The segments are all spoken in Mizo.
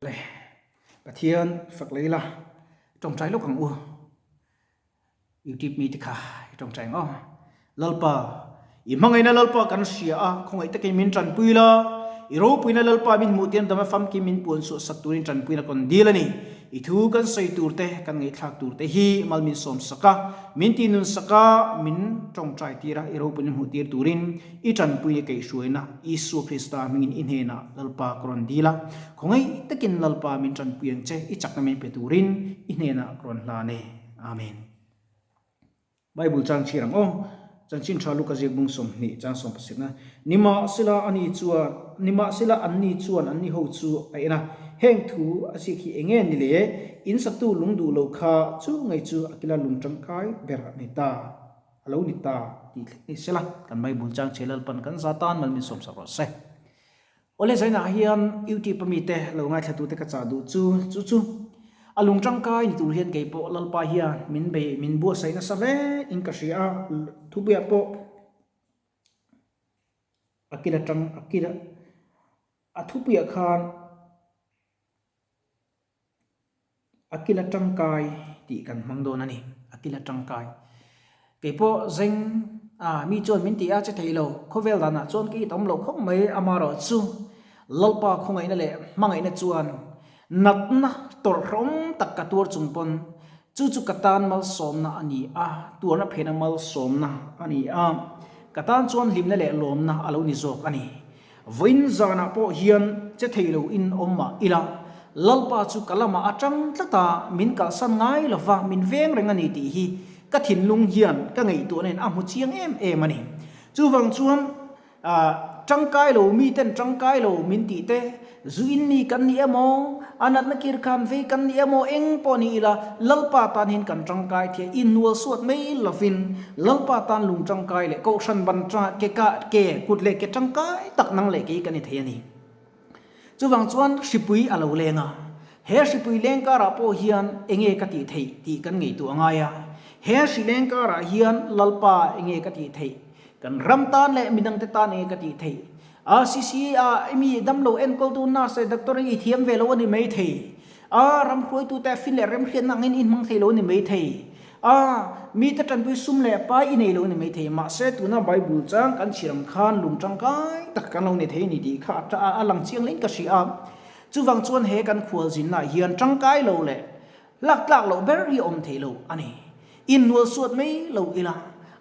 Le, Pathian fak lei la, tawngtai lawk ang u. YouTube mite kha i tawngtai ang aw. Lalpa, i hmangaihna Lalpa kan hria a, khawngaih takin min tanpui la, i ropuina Lalpa min hmuh tian dama famkim min puan suah sak turin tanpuina kawn dil a ni. I thu kan sawi tur te, kan ngaihthlak tur te hi mal min sawm sak a, min ti nun sak a, min tawngtai tir a, i ropuina hmuh tir turin I tanpuina kaihhruaina Isua Krista hmingin i hnenah Lalpa ka rawn dil a, khawngaih takin Lalpa min tanpui ang che, i chakna min pe turin i hnenah ka rawn hlan e. Amen. Bible chang chhiar ang aw. Chanchin tha Luka ziak bung 20 chang 17 na. Nimahsela ani chuan, nimahsela anni chuan anni ho chu a en a, heng thu a ziak hi enge ni le? In satu lung duh lo kha chu ngei chu a kila lung tangkai ber a ni ta. A lo ni ta tih thleng ni sela, kan Bible chang che Lalpan kan za tan mal min sawmsak rawh se. Awle zainah hian YouTube a mite lo ngaithlatute ka chah duh chu chu chu a lung tangkai ni tur hian kei pawh Lalpa hian min bei min buatsaih nasa hle in ka hria a, thupuiah pawh a kil atang a kil a thupuiah khan A kila tangkai tih kan hmang dawn a ni, a kila tangkai. Kei pawh zeng a mi chuan min ti a che thei lo, khawvel danah chuan ka it awm loh khawp mai amaherawh chu Lalpa khawngaihna leh hmangaihna chuan natna tawrhrawm tak ka tuar chung pawn chu chu ka tan malsawmna a ni a, tuarna phena malsawmna a ni a, ka tan chuan hlimna leh lawmna a lo ni zawk a ni. Vawiin zanah pawh hian che thei lo in awm mah ila, Lalpa chu ka lamah a tang tlat a, min kalsan ngai lo va, min veng reng a ni tih hi ka thinlung hian ka ngaihtuahna in a hmu chiang em em a ni. Chuvang chuan tangkai lo miten tangkai lo min tih te, Zu in mi kan ni emaw, a natna kir khan vei kan ni emaw, eng pawh ni ila, Lalpa tan hian kan tangkai thei a, innual suat mai lovin Lalpa tan lung tangkai leh kohhran ban ke ka ke kut leh ke tangkai tak nang leh kei kan ni thei a ni. Chuvang chuan hripui a lo leng a, he hripui leng karah pawh hian enge ka tih theih tih kan ngaihtuah a ngai a, he hri leng karah hian Lalpa enge ka tih theih, kan ram tan leh midangte tan enge ka tih theih, RCC ah i mi damlo enkawltu nurse leh doctor hi i thiam ve lo a ni mai thei. A ram hruaitute fin leh remhriatna angin i hmang thei lo a ni mai thei. A mite tanpui sum leh pai i nei lo a ni mai thei. Mahse tuna Bible chang kan chhiar ang khan lung tangkai tak kan lo nei thei a ni tih kha a lang chiang lehin ka hria a. Chuvang chuan he kan khualzinnaah hian tangkai lo leh Lak tlak loh ber hi a awm thei lo a ni. Innual suat mai lo ila,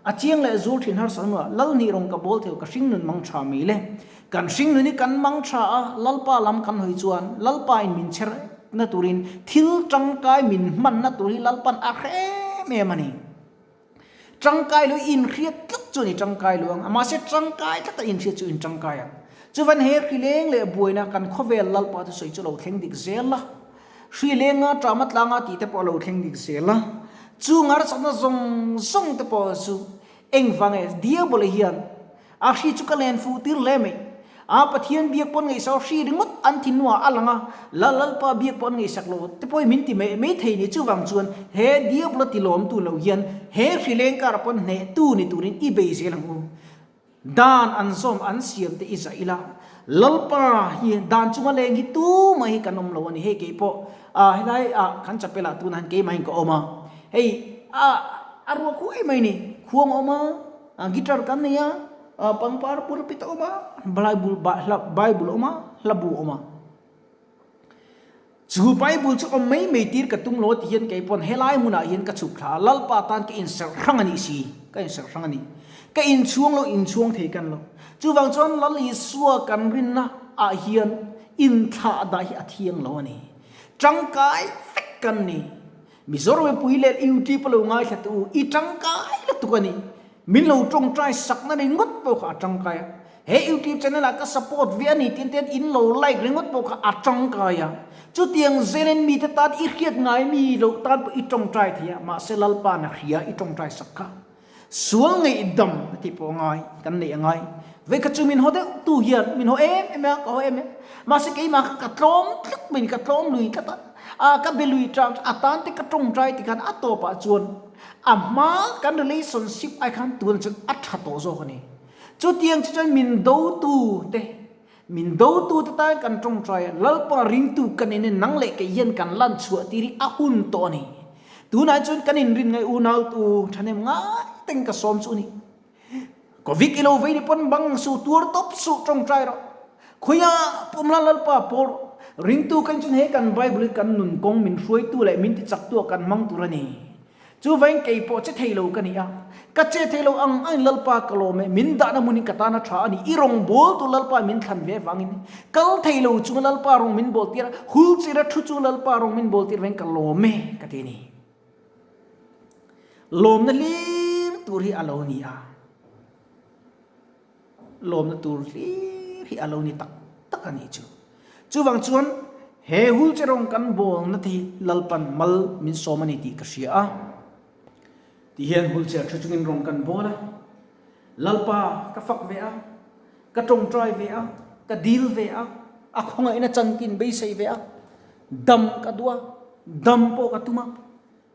a chiang leh zul thin harsa hnuah Lal nih rawng ka bawl theu ka hringnun mang tha mai le. Kan hringnun hi kan mang tha a, Lalpa lam kan hawi chuan Lalpa in min chher na turin thil tangkai min hman na tur hi Lalpan a hrem em a ni. Tangkai lo inhriat tlat chuan i tangkai lo ang a, mahse tangkai tlata inhriat chu in tangkai ang. Chuvan he hrileng leh buaina kan khawvel Lalpa chu sawi chu lo thleng dik zel a, hrilenga tama tlanga tih te pawh a lo thleng dik zel a, chu ngarsakna zawng zawng te pawh chu engvang e diabol hian A hri chu ka len fuh tir hle mai. A Pathian biak pawn ngaihsak a hri ringawt an thi hnuah a lang a, Lal Lalpa biak pawh an ngaihsak lo te pawhin min ti mai mai thei ni. Chuvang chuan he diablo ti lawmtu lo hian he hri leng karah pawn hnehtu ni turin i bei zel ang u. Dan an zawm an siam te i zah ila, Lalpa hi dan chunga leng hi tumah hi kan awm lo a ni. Hei kei pawh helai ah kan chapel ah tunah hian keimah in ka awm a, hei a ruak huai mai ni, khuang a awm a, A guitar kan nei a, pangpar pulpit a awm a, Bible Bible a awm a, hlabu a awm a. Chu Bible chu awm mai mai tir ka tum lo ti hian kei pawn helai hmunah hian ka chhuk thla a, Lalpa tan ka inserh hrang a nih si, ka inserh hrang a ni. Ka inchhuang lo, inchhuang thei kan lo. Chuvang chuan Lal Isua kan rinna ah hian inthlah dah hi a thiang lo a ni. Tangkai vek kan ni. Mizoram mipui leh YouTube a lo ngaithla teh u, i tangkai lutuk a ni. Min lo tawngtai sakna ringawt pawh kha a tangkai a. He YouTube channel ah ka support ve a ni tin ten in lo like ringawt pawh kha a tangkai a. Chutiang zelin mite tan i hriat ngai mi loh tan pawh i tawngtai thei a, mahse Lalpa na hria i tawngtai sak kha. Sual ngaihdam a tih pawh a ngai, kan neih a ngai. Vei kha chu min haw deuh tu hian min haw em em a, ka haw em em. Mahse keimah kha ka tlawm tlat mai ni, ka tlawm lui tlat a. A ka be lui tang a tan te ka tawngtai ti khan a tawpah chuan a hma kan relationship ai khan tun chuan a tha tawh zawk a ni. Chutiang chu chuan min do tu te. Min dotute tan kan tawngtai a, Lalpa ringtu kan in in nang leh kei hian kan lan chhuah tir hi a hun tawh a ni. Tunah chuan kan inrin ngai unautu thahnem ngai teng ka sawm chu a ni. Covid i lo vei ni pawn bang suh, tuar tawp suh, tawngtai rawh. Khawiah pawm la Lalpa pawl rawh. Ringtu kan chuan he kan Bible hi kan nun kawng min hruaitu leh min tichaktu ah kan hmang tur a ni. Chuvain kei pawh che thei lo ka ni a, ka che thei lo ang angin Lalpa ka lawm e, min dahna hmun hi ka tan a tha a ni, i rawn bawl tu Lalpa min thlan ve vangin, kal thei lo chunga Lalpa rawn min bawl tir a, hul chira thu chu Lalpa rawn min bawl tir veng ka lawm e ka ti a ni. Lawmna hlir tur hi a lo ni a, lawmna tur hlir hi a lo ni tak tak a nih chu. Chuvang chuan he hulche rawng kan bawlna te hi Lalpan mal min sawm a ni tih ka hria a. Ti hian hulche thu chungin rawng kan bawl a, Lalpa ka fak ve a, ka tawngtai ve a, ka dil ve a, a khawngaihna chankin beisei ve a, dam ka duh a, dam pawh ka tum a,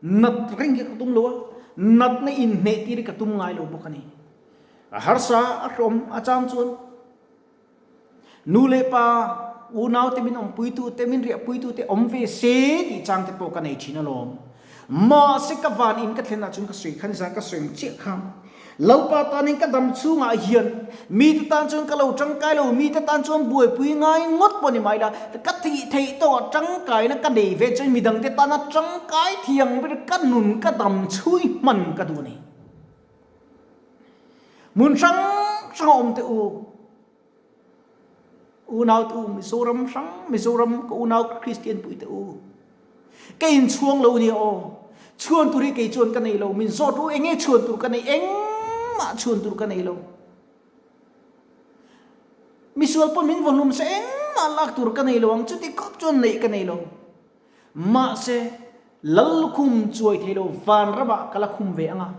nat reng hi ka tum lo a, natna inhneh tir hi ka tum ngai lo bawk a ni. A harsa a hrawm a chang chuan nu leh pa unau te min awmpuitu te min riahpuitu te awm ve se tih chang te pawh ka nei thin alawm. Mahse ka van in ka thlen ah chuan ka sawi khan zan ka sawi ang chiah kha Lalpa tanin ka dam chhungah hian mite tan chuan ka lo tangkai lo, mite tan chuan buaipui ngai ngawt pawh ni mai la, ka thih theih tawh tangkaina ka nei ve chuan midangte tana tangkai thiang ber ka nun ka dam chhui hman ka duh a ni. Hmun hrang hrang a awm teh u. Unau te u, Mizoram hrang, Mizoram ka unau Kristian pui teh u. Ka inchhuang lo nia aw. Chhuan tur hi kei chuan ka nei lo. Min zawt u, enge chhuan tur ka nei? Engmah chhuan tur ka nei lo. Misual pawh min vaw hlum se engmah lak tur ka nei lo ang. Chuti khawp chuan neih ka nei lo. Mahse, Lal lukhum chuai thei lo vanramah ka la khum ve ang a,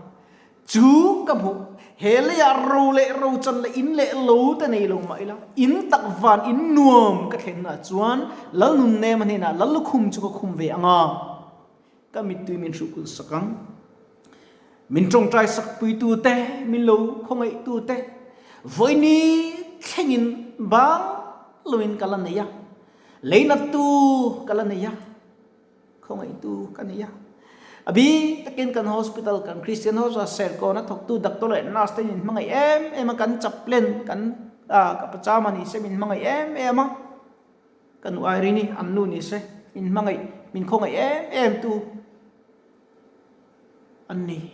chu ka hmuh. He leiah ro leh rochan leh in leh lo te nei lo mah ila, in tak van in nuam ka thlennaah chuan Lal Nunnema hnenah Lal lukhum chu ka khum ve ang a, ka mittui min hruhkulh sak ang. Min tawngtai sak puitu te, min lo khawngaihtu te, vawiini thlengin bang loin ka la nei a. Leinattu ka la nei a, khawngaihtu ka nei a. A bik takin kan hospital, kan Christian hospital Serkawn a thawktu doctor leh nurse te min hmangaih em em a, kan chaplain, kan ka pachama ni se min hmangaih em em a, ka nu Irene-i an nu ni se min hmangaih, min khawngaih em em tu. An ni.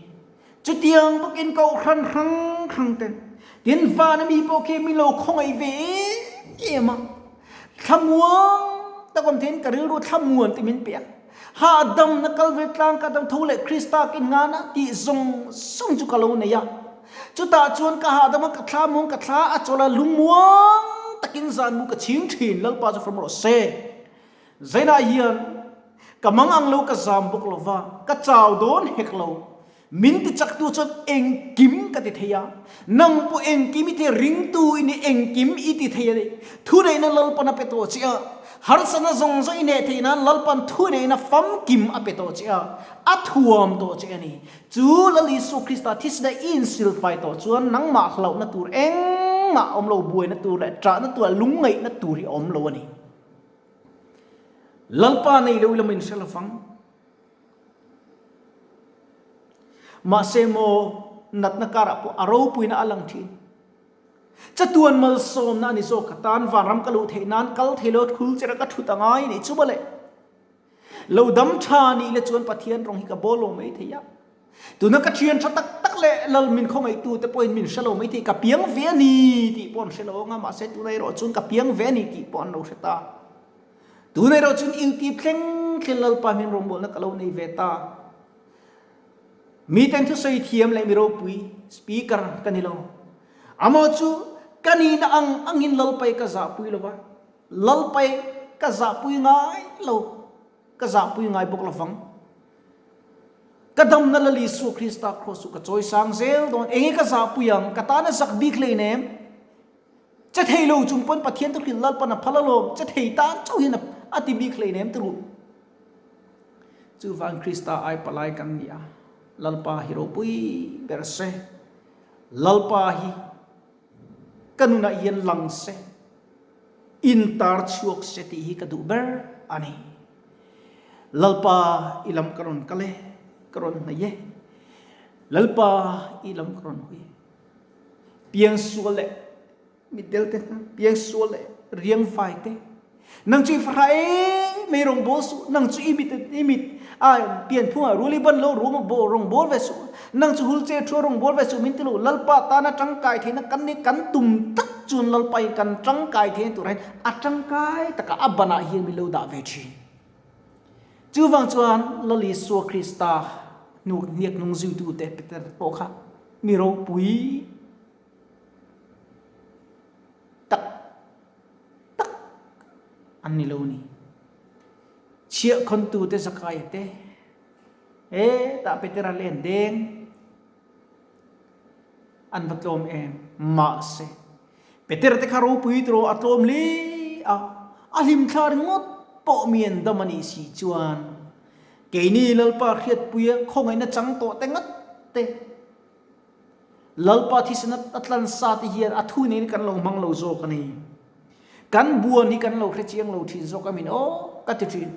Chutiang bawkin kohhran hrang hrang ten tin vana mi pawh khi min lo khawngaih ve em em a, thlamuang tak awm theiin ka rilru thlamuan tih min pe a, hahdamna kal ve tlang ka dam tho leh Krista kin ngana tih zawng zawng chu ka lo nei a, chutah chuan ka hahdam a, ka thlamuang ka thla a chawl a, lungmuang takin zanmu ka chhing thin, Lalpa chu fam rawh se. Zainah hian ka mang ang lo ka zam bawk lo va, ka chau dawn hek lo. Min ti chaktu chuan engkim ka ti thei a, nang pawh engkim i ti ringtu i ni engkim i ti thei a ni. Thuneihna Lalpan a pe tawh che a, harsatna zawng zawng i hneh theih nan Lalpan thuneihna famkim a pe tawh che a, a thuam tawh che a ni. Chu Lal Isua Krista thisna i insilfai tawh chuan nangmah hlauhna tur engmah a awm lo, buaina tur leh ṭahna tur leh lungngaihna tur hi a awm lo a ni. Lalpa nei lo ila min hre lovang. Mahse maw natna karah pawh a ropuina a lang thin. Chatuan malsawmna a ni zawk ka tan vanram ka luh theih nan kal thei lo thul chera ka thut a ngai nih chu mawle. Lo dam tha nih le chuan Pathian rawng hi ka bawl lo mai thei a. Tuna ka thian tha tak tak leh lal min khawngaihtu te pawhin min hre lo mai thei, ka piang ve a ni tih pawh an hre lo ang a, mahse tuna erawh chuan ka piang ve a ni tih pawh an lo hre ta. Tuna erawh chuan inti thleng thleng Lalpa hming rawngbawlna ka lo nei ve ta. Miten thusawi thiam leh mi ropui speaker ka ni lo. Amaw chu ka nihna ang angin Lalpai ka zahpui lo va, Lalpai ka zahpui ngai lo. Ka zahpui ngai bawk lovang. Ka damna Lal Isua Krista Kraws chu ka chawi sang zel dawn. Enge ka zahpui ang? Ka tan a zak bik hlei nem. Che thei lo chung pawn Pathian thu hrilh Lalpan a phal alawm. Che thei tan chauh hian a ti bik hlei nem turu. Chuvang Krista ai palai kan ni a. Lalpa hi ropui ber se. Lalpa hi ka nunah hian lang se. Intar chhuak se tih hi ka duh ber a ni. Lalpa i lam ka rawn kal e, ka rawn hnaih e. Lalpa i lam ka rawn hawi e. Piangsual leh mitdel te hna, piangsual leh riangvai te. Nang chu i fahrah e mei rawng bawl suh, nang chu i mit i mit a pianphungah rual i ban lo ruam a rawng bawl ve suh, nang chu hul che thua rawng bawl ve suh min ti lo, Lalpa tana tangkai theihna kan ni kan tum tak chuan Lalpa in kan tangkai theihna turah hian a tangkai takah a banah hian min lo dah ve thin. Chuvang chuan Lal Isua Krista hnu hniak hnung zuitute Peter pawh kha mi ropui tak tak an ni lo ni. Chhiahkhawntute Zakaia te, hetah Petera len deng an va tlawm em? Mahse, Petera te kha ropui tawh a tlawm hle a, a hlimthla ringawt pawh mi an dam a nih si chuan keini Lalpa hriatpuia khawngaihna chang tawh te ngat te, Lalpa thisen a tlan sa te hian a thu nen kan lo hmang lo zawk a ni. Kan buan hi kan lo hre chiang lo thin zawk a min aw ka ti thin.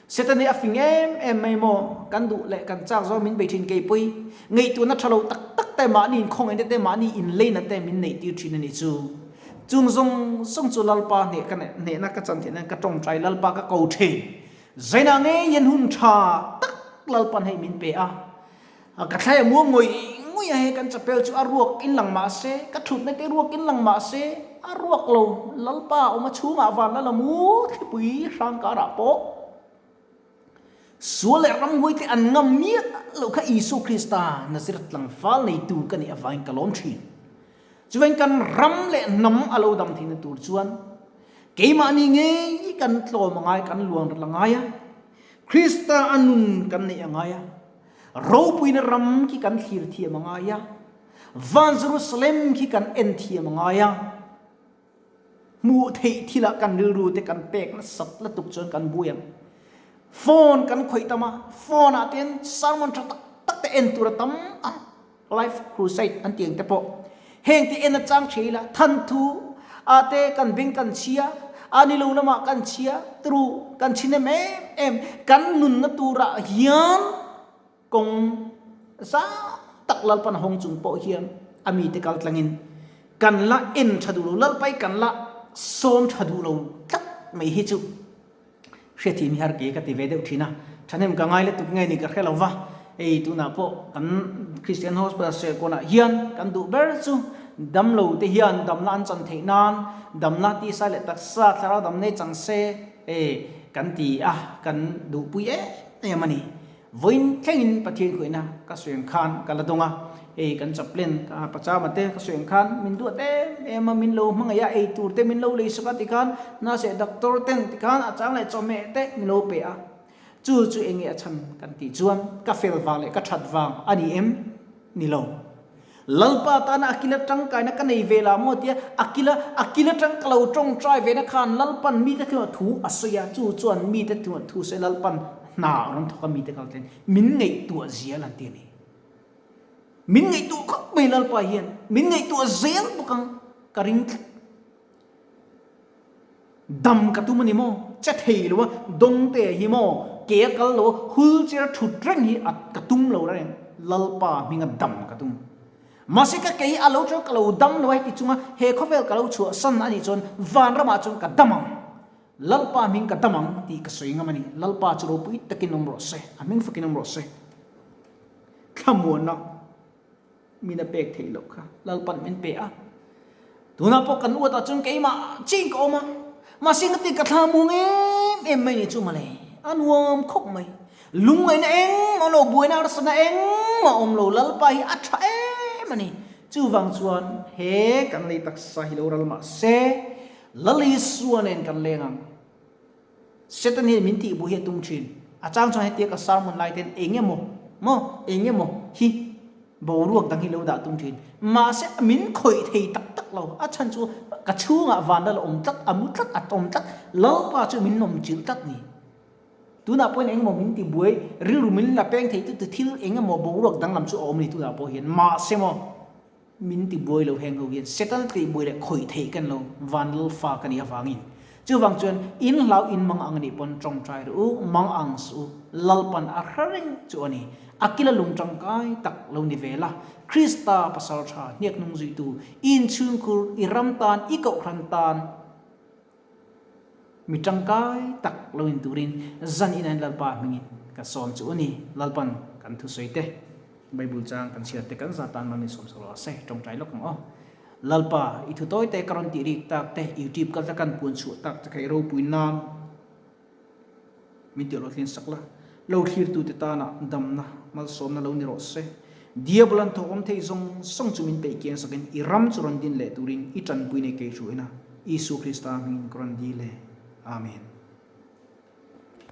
Satan hi a fing em em mai maw? Kan duh leh kan chak zawng min bei thin keipui. Ngaihtuahna tha lo tak tak te mahni inkhawngaihna te mahni inleina te min neih tir thin a ni chu. Chung zawng zawng chu Lalpa hneh ka hnehna ka chan theih nan ka tawngtai Lalpa ka ko thin. Zainah ngei hian hun tha tak Lalpan hei min pe a. Ka thlai a muang ngawih ngawih a, he kan chapel chu a ruak in lang mah se, ka thutna te ruak in lang mah se, a ruak lo, Lalpa a awm a chhungah van la la mu thlipui hrang karah pawh sual leh ramhuai te an ngam miah loh kha Isua Krista Nazareth tlangval neitu ka nih avangin ka lawm thin. Chuvain kan ram leh hnam a lo dam theihna tur chuan keimahni ngei kan tlawm a ngai, kan luan ral a ngai a, Krista a nun kan neih a ngai a, Ropuina ram khi kan thlir thiam a ngai a, Van Jerusalem khi kan en thiam a ngai a, hmuh theih thilah kan rilru te kan pek nasat lutuk chuan kan buai ang. Phone kan khawih tam a, phone ah te sermon tha tak tak te en tur a tam a, Life Crusade an tih ang te pawh. Heng te en a chang thei ila, thanthu ah te kan beng kan chhia, a ni lo lamah kan chhia turu kan chhin em em em, kan nunna turah hian kawng zau tak Lalpan hawng chung pawh hian a mite kal tlangin kan la en tha duh lo, Lalpai kan la sawm tha duh lo tlat mai hi chu. Hriathiam hi har ke ka ti ve deuh thin a, thahnem ka ngai lutuk nge ni ka hre lo va, hei tunah pawh kan Christian Hospital Serkawnah hian kan duh ber chu damlo te hian damna an chan theih nan damna tisa leh taksa thlarau damna hi chang se hei kan ti a, kan duhpui em em a ni. Vawiin thlengin Pathian khuaihna ka sawi ang khan ka la dawng a, hei kan chaplain ka pachama te ka sawi ang khan min duat em em a, min lo hmangaih a, ei tur te min lo lei sak a tikhan nurse leh doctor ten tikhan a chang leh chawhmeh te min lo pe a, chu chu eng nge a chhan kan tih chuan ka fel vang leh ka that vang a ni em? Ni lo. Lalpa tana a kila tangkaina ka nei ve la maw tia a kila a kila tang ka lo tawngtai ve na khan Lalpan mite thunah thu a sawi a, chu chuan mite thunah thu sawi Lalpan hna a rawn thawk a mite kal tlen min ngaihtuah zel an ti a ni. Min ngaihtuah khawp mai Lalpa hian min ngaihtuah zel bawk ang ka ring tlat. Dam ka tum a ni maw? Che thei lo a, dawngte hi maw? Ke a kal lo a, hul cher thut reng hi a ka tum lo reng, Lalpa hminga dam ka tum. Mahse ka ke hi a lo chuan ka lo dam lo a heti chunga he khawvel ka lo chhuahsan a nih chuan vanramah chuan ka dam ang, Lalpa hming ka dam ang tih ka sawi ngam a ni. Lalpa chu ropui takin awm rawh se, a hming fakin awm rawh se. Thlamuanna. Min a pek theih loh kha Lalpan min pe a. Tunah pawh kan uatah chuan keimah chiin ka awm a. Mahse ka ti ka thla muang em em mai ni chu mawle. A nuam khawp mai. Lungngaihna engmah awm lo, buaina harsatna engmah awm lo. Lalpa hi a tha em a ni. Chuvang chuan he kan lei taksa hi lo ral mah se, Lal Isua nen kan leng ang. Satan hian min tihbuai hi a tum thin. A chang chuan hetia ka sermon lai ten eng emaw maw eng emaw hi boruak dang hi lo dah tum thin. Mahse min khawih thei tak tak lo. A chhan chu ka chhungah van lal a awm tlat, a mu tlat, a tawm tlat. Lalpa chu min nawm chilh tlat ni. Tunah pawhin eng emaw min tibuai, rilru min la peng thei tu thil eng emaw boruak danglam chu a awm ni tunah pawh hian. Mahse maw. Min ti buai lo heng ho hian Satan tih buai leh khawih theih kan lo van lal fa ka nih avangin. Chuvang chuan in hlau in mang ang nih pawn tawngtai rawh u, mang ang suh u, Lalpan a hre reng chu a ni. A kila lung tangkai tak lo ni ve la, Krista pasal tha hniak hnung zuitu, i inchhungkhur, i ram tan, i kohhran tan mi tangkai tak lo in turin zan inain Lalpa hmingin ka sawm chu a ni. Lalpan kan thusawi te, Bible chang kan chhiar te kan za tan mal min sawm sak lo a se, tawngtai lawk ang aw. Lalpa, i thu tawi te ka rawn tih rik tak te, YouTube kal ta kan puan chhuah tak che kha i ropui nan min tih hlawhtlin sak la, lo thlirtute tana damna malsawmna lo ni rawh se. Diabolan thawk awm thei zawng zawng chu min peih kiang sakin i ram chu rawn din leh turin i tanpui nei kei thu ina Isu Krista hmingin ka rawn dil e. Amen.